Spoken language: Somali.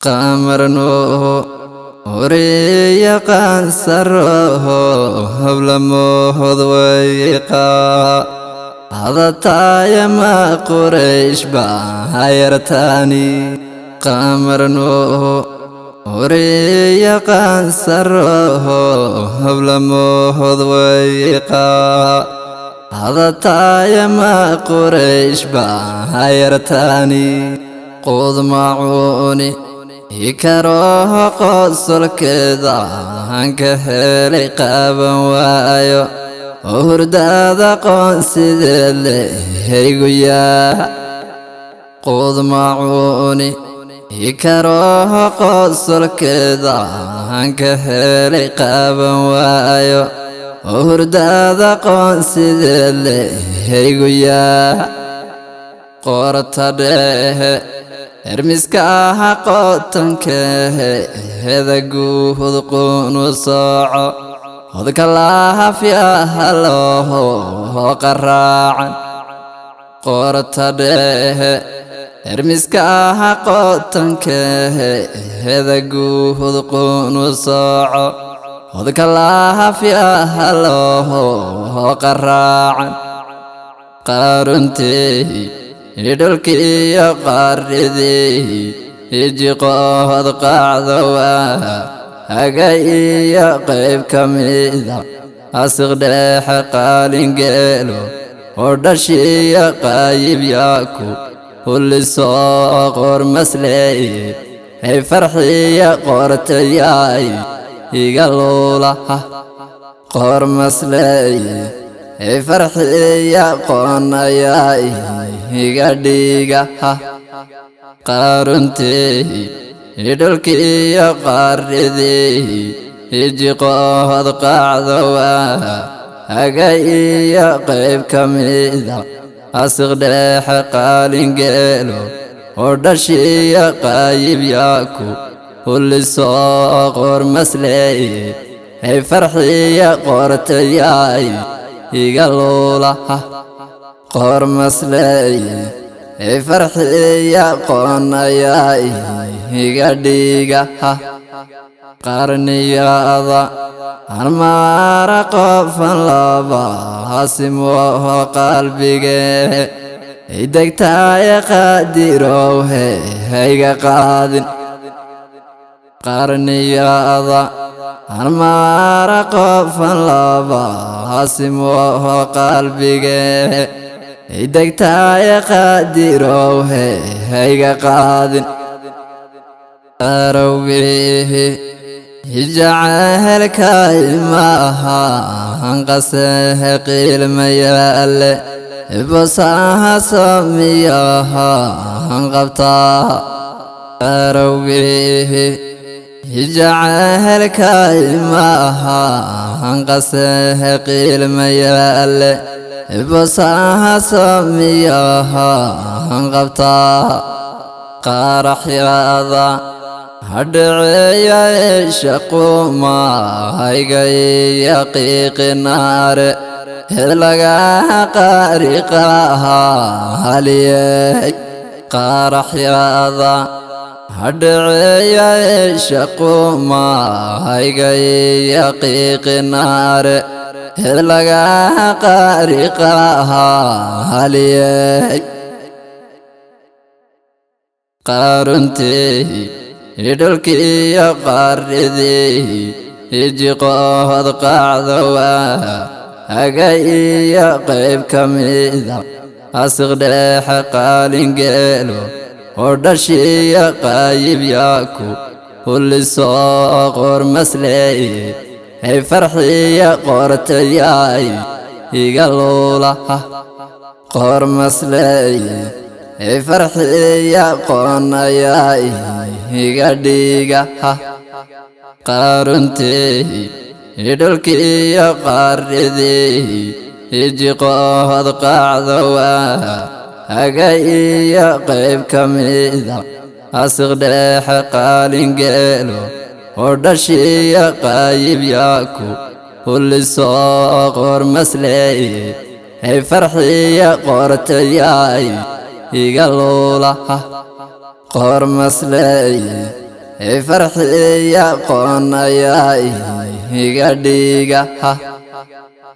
Qamarno horeeya qaansaro hablamood wayqa hadataayama Quraysh baa hayartaani. Qamarno horeeya qaansaro hablamood wayqa hadataayama Quraysh baa hayartaani. Quud macuuni ikaroho qosolkeeda hanka helay qaaban waayo oo hurdaada qoonsideed leh hayguyaa. Quud macuuni ikaroho qosolkeeda hanka helay qaaban waayo oo hurdaada qoonsideed leh hayguyaa. Qoorta dhehe hermiska aha qotankehe heda guuhud quunu sooco hodka laafyaha looho qaraacan. Qoorta dhehe hermiska aha qotankehe heda guuhud quunu sooco hodka laafyaha looho qaraacan. Qaaruntii dhulkiiyo qaaridii ijiqood qacdowa haga iyo qayb ka mida asiq dheexe qaalingeelo oo dhashiyo qaayib yaaku hullisoo qormasleeye ay farxiya qortayaay iga luulaha. Qormasleeye ay farxiya qonayaay iga dhigaha. Qaaruntii dhulkiiyo qaaridii ijiqood qacdowa haga iyo qayb ka mida asiq dheexe qaalingeelo oo dhashiyo qaayib yaaku hullisoo qormasleeye ay farxiya qortayaay iga luulaha. Qormasleeye ay farxiya qonayaay iga dhigaha. Qarniyada harmaara qofan laba hasimoho qalbige degtaaye qaadirowhe hayga qaadin. Qarniyada harmaara qofan laba hasimoho qalbige degtaaye qaadirowhe hayga qaadin. Arawbihi jacaylkay maaha hanqasehe qiilmayaale bosaha samiyaha hanqabtaa. Arawbihi jacaylkay maaha hanqasehe qiilmayaale bosaha samiyaha hanqabtaa. Qaraxyada hadheceeya shaquma haygay yaqiiqinaare hed laga qaariqaha haliyey. Qaraxyada hadheceeya shaquma haygay yaqiiqinaare hed laga qaariqaha haliyey. Qaaruntii dhulkiiyo qaaridii ijiqood qacdowa haga iyo qayb ka mida asiq dheexe qaalingeelo oo dhashiyo qaayib yaaku hullisoo qormasleeye ay farxiya qortayaay iga luulaha. Qormasleeye ay farxiya qonayaay iga dhigaha. Qaaruntii dhulkiiyo qaaridii ijiqood qacdowa haga iyo qayb ka mida asiq dheexe qaalingeelo oo dhashiyo qaayib yaaku hullisoo qormasleeye ay farxiya qortayaay iga luulaha. Qormasleeye Farxiya qoonaya iga dhiga.